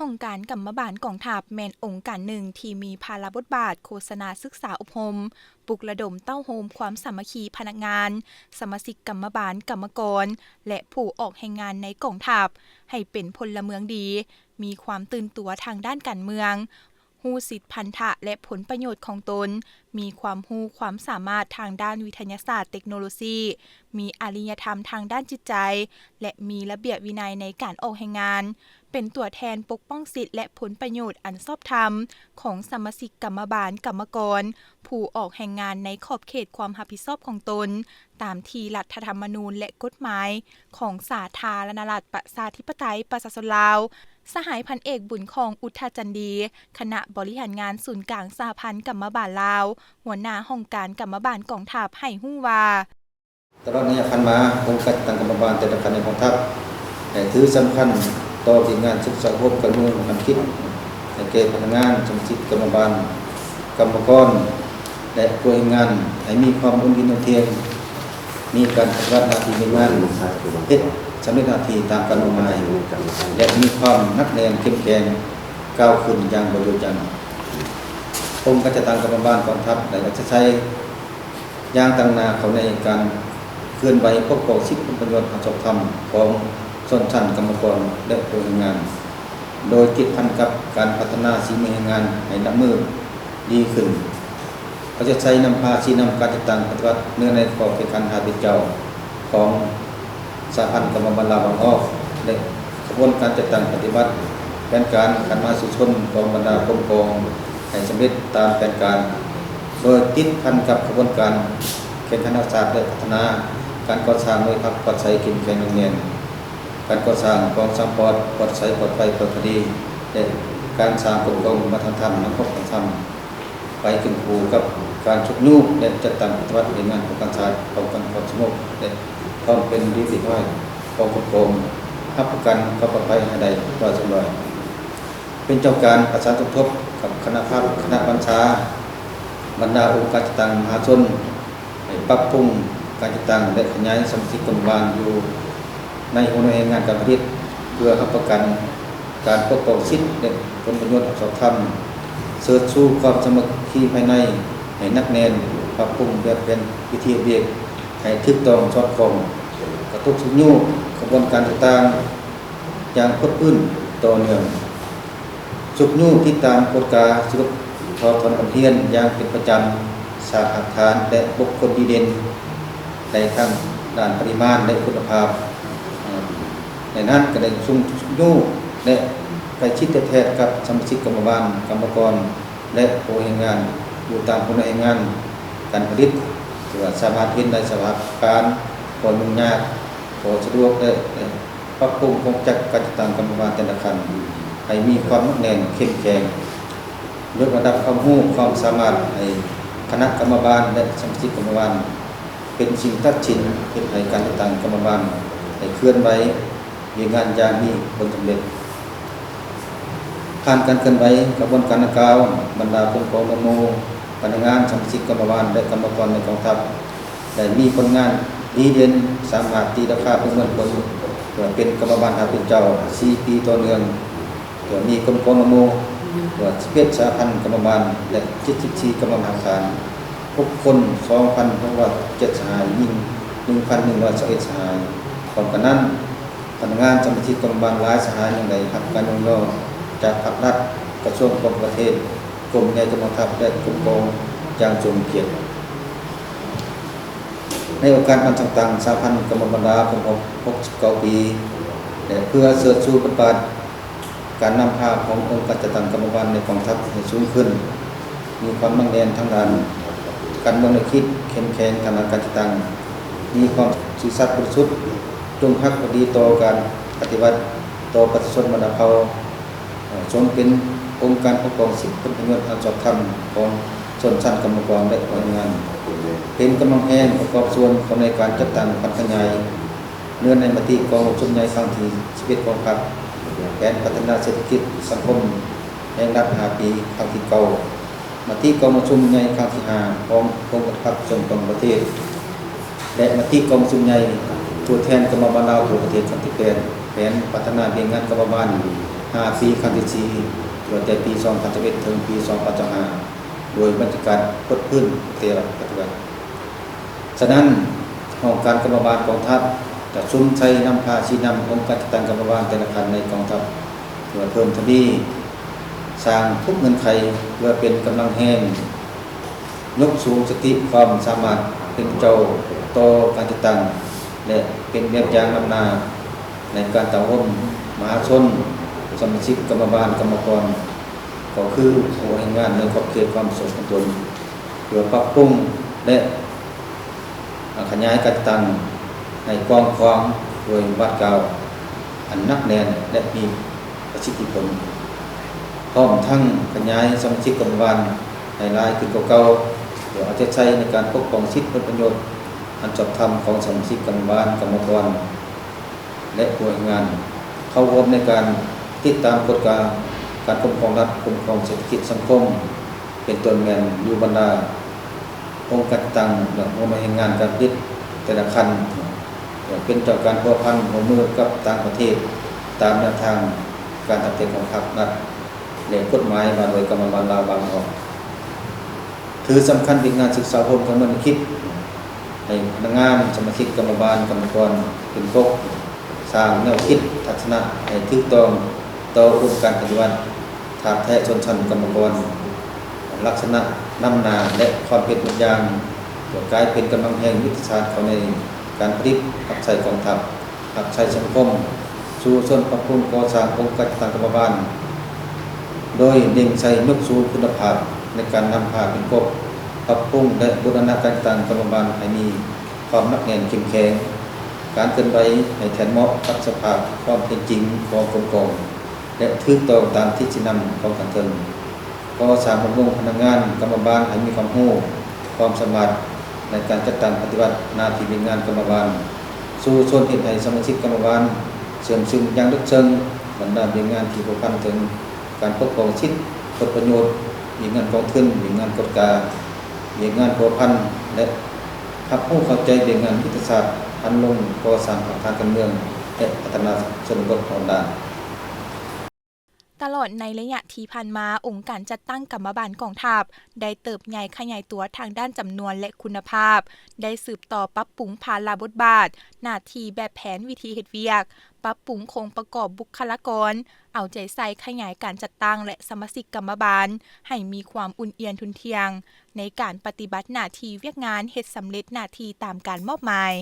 ອົງການກຳມະບານກອງທັບ ແມ່ນອົງການໜຶ່ງທີ່ມີພາລະບົດບາດໂຄສະນາສຶກສາອົບຮົມ, ປຸກລະດົມເຕົ້າໂຮມຄວາມສາມັກຄີພະນັກງານ, ສະມາຊິກກຳມະບານ, ກຳມະກອນ ແລະ ຜູ້ອອກແຮງງານໃນກອງທັບ ໃຫ້ເປັນພົນລະເມືອງດີ, ມີຄວາມຕື່ນຕົວທາງດ້ານການເມືອງ, ຮູ້ສິດພັນທະ ແລະ ຜົນປະໂຫຍດຂອງຕົນ, ມີຄວາມຮູ້ຄວາມສາມາດທາງດ້ານວິທະຍາສາດເຕັກໂນໂລຊີ, ມີອາລິຍະທຳທາງດ້ານຈິດໃຈ ແລະ ມີລະບຽບວິໄນໃນການອອກແຮງງານ, ເປັນຕົວແທນປົກປ້ອງສິດ ແລະ ຜົນປະໂຫຍດອັນຊອບທຳຂອງສະມາຊິກກຳມະບານ, ກຳມະກອນ, ຜູ້ອອກແຮງງານໃນຂອບເຂດຄວາມຮັບຜິດຊອບຂອງຕົນ, ຕາມທີ່ລັດຖະທຳມະນູນ ແລະ ກົດໝາຍຂອງສາທາລະນະລັດ ປະຊາທິປະໄຕ ປະຊາຊົນລາວ. ສະຫາຍພັນເອກ ບຸນຄອງ ອຸດທະຈັນດີ, ຄະນະບໍລິຫານງານສູນກາງສະຫະພັນກຳມະບານລາວ, ຫົວໜ້າຫ້ອງການກຳມະບານກອງທັບ ໃຫ້ຮູ້ວ່າ, ຕະຫຼອດໄລຍະຜ່ານມາ, ອົງການຈັດຕັ້ງກຳມະບານແຕ່ລະຂັ້ນໃນກອງທັບ ໄດ້ຖືສຳຄັນຕໍ່ວຽກງານສຶກສາອົບຮົມການເມືອງຮ່ວມກັນຄິດ ໃຫ້ແກ່ພະນັກງານ, ສະມາຊິກກຳມະບານ, ກຳມະກອນ ແລະ ຜູ້ເຮັດງານ ໃຫ້ມີຄວາມອົນດີໂນທ່ຽງ, ມີການປະຕິບັດໜ້າທີ່ວຽກງານ, ເຮັດສຳເລັດໜ້າທີ່ຕາມການມອບໝາຍ ແລະ ມີຄວາມໜັກແໜ້ນເຂັ້ມແຂງ, ກ້າວຂຶ້ນຢ່າງບໍ່ຢຸດຢັ້ງ. ອົງການຈັດຕັ້ງກຳມະບານກອງທັບ ໄດ້ເອົາໃຈໃສ່ ຢ່າງຕັ້ງໜ້າເຂົ້າໃນການເຄື່ອນໄຫວປົກປ້ອງສິດຜົນປະໂຫຍດອັນຊອບທຳຂອງຊົນຊັ້ນກຳມະກອນ ແລະ ຜູ້ເຮັດງານ, ໂດຍຕິດພັນກັບການພັດທະນາສີມືແຮງງານໃຫ້ນັບມື້ດີຂຶ້ນ. ເອົາໃຈໃສ່ນຳພາຊີ້ນຳການຈັດຕັ້ງປະຕິບັດເນື້ອໃນຂໍ້ແຂ່ງຂັນຫ້າເປັນເຈົ້າຂອງສະຫະພັນກຳມະບານລາວບາງອອກ ແລະ ຂະບວນການຈັດຕັ້ງປະຕິບັດແຜນການການມະຫາສຸຊົນຂອງບັນດາກົມກອງໃຫ້ສຳເລັດຕາມແຜນການ, ໂດຍຕິດພັນກັບຂະບວນການແຂ່ງຂັນຮັກສາ ແລະ ພັດທະນາການກໍ່ສ້າງໜ່ວຍພັກປອດໃສເຂັ້ມແຂງໜັກແໜ້ນ, ການກໍ່ສ້າງກອງສາມປອດ, ປອດໃສ, ປອດໄພ, ປອດຄະດີ ແລະ ການສ້າງກົມກອງວັດທະນະທຳ, ສັງຄົມວັດທະນະທຳ ໄປຄຽງຄູ່ກັບການຊຸກຍູ້ ແລະ ຈັດຕັ້ງປະຕິບັດວຽກງານປ້ອງກັນຊາດ, ປ້ອງກັນຄວາມສະຫງົບ ແລະ ຄວາມເປັນລະບຽບຮຽບຮ້ອຍຂອງກົມກອງ, ຮັບປະກັນຄວາມປອດໄພໃຫ້ໄດ້ຮ້ອຍສ່ວນຮ້ອຍ. ເປັນເຈົ້າການປະສານສົມທົບກັບຄະນະພັກ, ຄະນະບັນຊາ, ບັນດາອົງການຈັດຕັ້ງມະຫາຊົນ ໃຫ້ປັບປຸງການຈັດຕັ້ງ ແລະ ຂະຫຍາຍສະມາຊິກກຳມະບານຢູ່ໃນຫົວໜ່ວຍແຮງງານການຜະລິດ ເພື່ອຮັບປະກັນການປົກປ້ອງສິດ ແລະ ຜົນປະໂຫຍດອັນຊອບທຳ, ເສີດຊູຄວາມສາມັກຄີພາຍໃນໃຫ້ໜັກແໜ້ນ, ປັບປຸງແບບແຜນວິທີເຮັດວຽກໃຫ້ຖືກຕ້ອງສອດຄ່ອງ, ກະຕຸກຊຸກຍູ້ຂະບວນການຕ່າງໆຢ່າງພົດພື້ນຕໍ່ເນື່ອງ. ຊຸກຍູ້ຕິດຕາມກວດກາສະຫຼຸບຖອດຖອນບົດຮຽນຢ່າງເປັນປະຈຳ, ສ້າງຮາກຖານ ແລະ ບຸກຄົນດີເດັ່ນ ໃນທັງດ້ານປະລິມານ ແລະ ຄຸນນະພາບ. ໃນນັ້ນກໍໄດ້ຊຸກຍູ້ ແລະ ໃກ້ຊິດແທດໆກັບສະມາຊິກກຳມະບານ, ກຳມະກອນ ແລະ ຜູ້ເຮັດງານຢູ່ຕາມຫົວໜ່ວຍແຮງງານການຜະລິດ ທີ່ວ່າສາມາດເຫັນໄດ້ສະພາບການບໍ່ຫຍຸ້ງຍາກ, ບໍ່ສະດວກ ແລະ ປັບປຸງໂຄງຈັກການຈັດຕັ້ງກຳມະບານແຕ່ລະຂັ້ນໃຫ້ມີຄວາມໜັກແໜ້ນເຂັ້ມແຂງ, ຍົກລະດັບຄວາມຮູ້ຄວາມສາມາດໃຫ້ຄະນະກຳມະບານ ແລະ ສະມາຊິກກຳມະບານ ເປັນສິ່ງຕັດສິນເຮັດໃຫ້ການຈັດຕັ້ງກຳມະບານໄດ້ເຄື່ອນໄຫວວຽກງານຢ່າງມີຜົນສຳເລັດ. ຜ່ານການເຄື່ອນໄຫວຂະບວນການດັ່ງກ່າວ, ບັນດາກົມກອງນຳໝູ່, ພະນັກງານ, ສະມາຊິກກຳມະບານ ແລະ ກຳມະກອນໃນກອງທັບ ໄດ້ມີຜົນງານດີເດັ່ນ, ສາມາດຕີລາຄາປະເມີນຜົນເພື່ອເປັນກຳມະບານຫ້າເປັນເຈົ້າສີ່ປີຕໍ່ເນື່ອງ, ເພື່ອມີກົມກອງນຳໝູ່, ເພື່ອສິບເອັດສະຫະພັນກຳມະບານ ແລະ ເຈັດສິບສີ່ກຳມະບານຮາກຖານ, ຄົບຄົນ ສອງພັນຫົກຮ້ອຍເຈັດສະຫາຍ, ຍິງ ໜຶ່ງພັນໜຶ່ງຮ້ອຍຊາວເອັດສະຫາຍ. ພ້ອມກັນນັ້ນ, ພະນັກງານສະມາຊິກກຳມະບານຫຼາຍສະຫາຍຍັງໄດ້ຮັບການຍ້ອງຍໍຈາກພາກລັດ, ກະຊວງປ້ອງກັນປະເທດ, ກົມໃຫຍ່ກອງທັບ ແລະ ກົມກອງຢ່າງສົມກຽດ. ໃນໂອກາດວັນສ້າງຕັ້ງສະຫະພັນກຳມະບານລາວຄົບຮອບຫົກສິບເກົ້າປີ ແລະ ເພື່ອເຊີດຊູບົດບາດການນຳພາຂອງອົງການຈັດຕັ້ງກຳມະບານໃນກອງທັບໃຫ້ສູງຂຶ້ນ, ມີຄວາມໜັກແໜ້ນທາງດ້ານການເມືອງແນວຄິດ, ເຂັ້ມແຂງທາງດ້ານການຈັດຕັ້ງ, ມີຄວາມຊື່ສັດບໍລິສຸດ, ຈົງຮັກພັກດີຕໍ່ການປະຕິບັດຕໍ່ປະຊາຊົນບັນດາເຜົ່າ, ສົມເປັນອົງການປົກປ້ອງສິດຜົນປະໂຫຍດອັນຊອບທຳຂອງຊົນຊັ້ນກຳມະກອນ ແລະ ພະນັກງານ, ເປັນກຳລັງແຮງປະກອບສ່ວນເຂົ້າໃນການຈັດຕັ້ງຜັນຂະຫຍາຍເນື້ອໃນມະຕິກອງປະຊຸມໃຫຍ່ຄັ້ງທີສິບເອັດຂອງພັກ, ແຜນພັດທະນາເສດຖະກິດສັງຄົມແຫ່ງລັດຫ້າປີຄັ້ງທີເກົ້າ, ມະຕິກອງປະຊຸມໃຫຍ່ຄັ້ງທີຫ້າຂອງອົງການພັກສົ່ງຕ່າງປະເທດ ແລະ ມະຕິກອງປະຊຸມໃຫຍ່ຜູ້ແທນກຳມະບານລາວທົ່ວປະເທດຄັ້ງທີແປດ, ແຜນພັດທະນາວຽກງານກຳມະບານ ຫ້າປີຄັ້ງທີສີ່ ຕັ້ງແຕ່ປີສອງພັນຊາວເອັດ ເຖິງປີສອງພັນຊາວຫ້າ ໂດຍບັນຍາກາດພົດພື້ນປະຕິບັດ. ສະນັ້ນ, ຫ້ອງການກຳມະບານກອງທັບ ຈະສຸມໃສ່ນຳພາຊີ້ນຳຂອງການຈັດຕັ້ງກຳມະບານແຕ່ລະຂັ້ນໃນກອງທັບ ເພື່ອເພີ່ມທະວີ ສ້າງທຸກເງື່ອນໄຂ ເພື່ອເປັນກຳລັງແຮງ ຍົກສູງສະຕິຄວາມສາມາດເປັນເຈົ້າຕໍ່ການຈັດຕັ້ງ ແລະ ເປັນແບບຢ່າງນຳໜ້າໃນການເຕົ້າໂຮມມະຫາຊົນ, ສະມາຊິກກຳມະບານ, ກຳມະກອນ ກໍຄືຜູ້ແຮງງານໃນຂອບເຂດຄວາມປະສົງຂອງຕົນ ເພື່ອປັບປຸງ ແລະ ຂະຫຍາຍການຈັດຕັ້ງໃຫ້ກວ້າງຂວາງ ດ້ວຍບາດກ້າວອັນໜັກແໜ້ນ ແລະ ມີປະສິດທິຜົນ, ພ້ອມທັງຂະຫຍາຍສະມາຊິກກຳມະບານໃຫ້ຫຼາຍຂຶ້ນກວ່າເກົ່າ ເພື່ອເອົາໃຈໃສ່ໃນການປົກປ້ອງສິດຜົນປະໂຫຍດອັນຊອບທຳຂອງສະມາຊິກກຳມະບານ, ກຳມະກອນ ແລະ ຜູ້ແຮງງານ ເຂົ້າຮ່ວມໃນການຕິດຕາມກົດກາການຄຸ້ມຄອງລັດ, ຄຸ້ມຄອງເສດຖະກິດສັງຄົມ ເປັນຕົ້ນແມ່ນຢູ່ບັນດາອົງການຈັດຕັ້ງ ແລະ ຫົວໜ່ວຍແຮງງານການຜະລິດແຕ່ລະຂັ້ນ ເປັນເຈົ້າການພົວພັນຮ່ວມມືກັບຕ່າງປະເທດ ຕາມແນວທາງການຕັດແຕ່ງຂອງພັກລັດ ແລະ ກົດໝາຍວ່າດ້ວຍກຳມະບານລາວບາງອອກ. ຖືສຳຄັນວຽກງານສຶກສາອົບຮົມການເມືອງແນວຄິດ ໃຫ້ພະນັກງານ, ສະມາຊິກກຳມະບານ, ກຳມະກອນເປັນປົກ ສ້າງແນວຄິດທັດສະນະໃຫ້ຖືກຕ້ອງຕໍ່ອຸດົມການປະຕິວັດ, ທາດແທ້ຊົນຊັ້ນກຳມະກອນ, ລັກສະນະນຳໜ້າ ແລະ ຄວາມເປັນແບບຢ່າງ ຈະກາຍເປັນກຳລັງແຮງຍຸດທະສາດເຂົ້າໃນການຜະລິດ, ຮັບໃຊ້ກອງທັບ, ຮັບໃຊ້ສັງຄົມ, ສູ້ຊົນປັບປຸງກໍ່ສ້າງອົງການຈັດຕັ້ງກຳມະບານ ໂດຍເລັ່ງໃສ່ຍົກສູງຄຸນນະພາບໃນການນຳພາເປັນກົກ, ປັບປຸງ ແລະ ບູລະນະການຈັດຕັ້ງກຳມະບານໃຫ້ມີຄວາມໜັກແໜ້ນເຂັ້ມແຂງ, ການເຄື່ອນໄຫວໃຫ້ແທດເໝາະກັບສະພາບຄວາມເປັນຈິງຂອງກົມກອງ ແລະ ຖືກຕ້ອງຕາມທິດຊີ້ນຳຂອງຂັ້ນເທິງ, ກໍ່ສ້າງບຳລຸງພະນັກງານກຳມະບານໃຫ້ມີຄວາມຮູ້, ຄວາມສາມາດໃນການຈັດຕັ້ງປະຕິບັດໜ້າທີ່ວຽກງານກຳມະບານ, ສູ້ຊົນເຮັດໃຫ້ສະມາຊິກກຳມະບານເຊື່ອມຊຶມຢ່າງເລິກເຊິ່ງບັນດາວຽກງານທີ່ພົວພັນເຖິງ ການປົກປ້ອງສິດຜົນປະໂຫຍດ, ວຽກງານກອງທຶນ, ວຽກງານກວດກາ, ວຽກງານພົວພັນ ແລະ ຮັບຮູ້ເຂົ້າໃຈວຽກງານຍຸດທະສາດ ອັນລົງກໍ່ສ້າງຮາກຖານການເມືອງ ແລະ ພັດທະນາຊົນນະບົດຮອບດ້ານ. ຕະຫຼອດໃນໄລຍະທີ່ຜ່ານມາ, ອົງການຈັດຕັ້ງກຳມະບານກອງທັບ ໄດ້ເຕີບໃຫຍ່ຂະຫຍາຍຕົວທາງດ້ານຈຳນວນ ແລະ ຄຸນນະພາບ, ໄດ້ສືບຕໍ່ປັບປຸງພາລະບົດບາດ, ໜ້າທີ່, ແບບແຜນ, ວິທີເຮັດວຽກ, ປັບປຸງໂຄງປະກອບບຸກຄະລາກອນ, ເອົາໃຈໃສ່ຂະຫຍາຍການຈັດຕັ້ງ ແລະ ສະມາຊິກກຳມະບານ ໃຫ້ມີຄວາມອຸ່ນອຽນທຸ່ນທ່ຽງ ໃນການປະຕິບັດໜ້າທີ່ວຽກງານ ເຮັດສຳເລັດໜ້າທີ່ຕາມການມອບໝາຍ.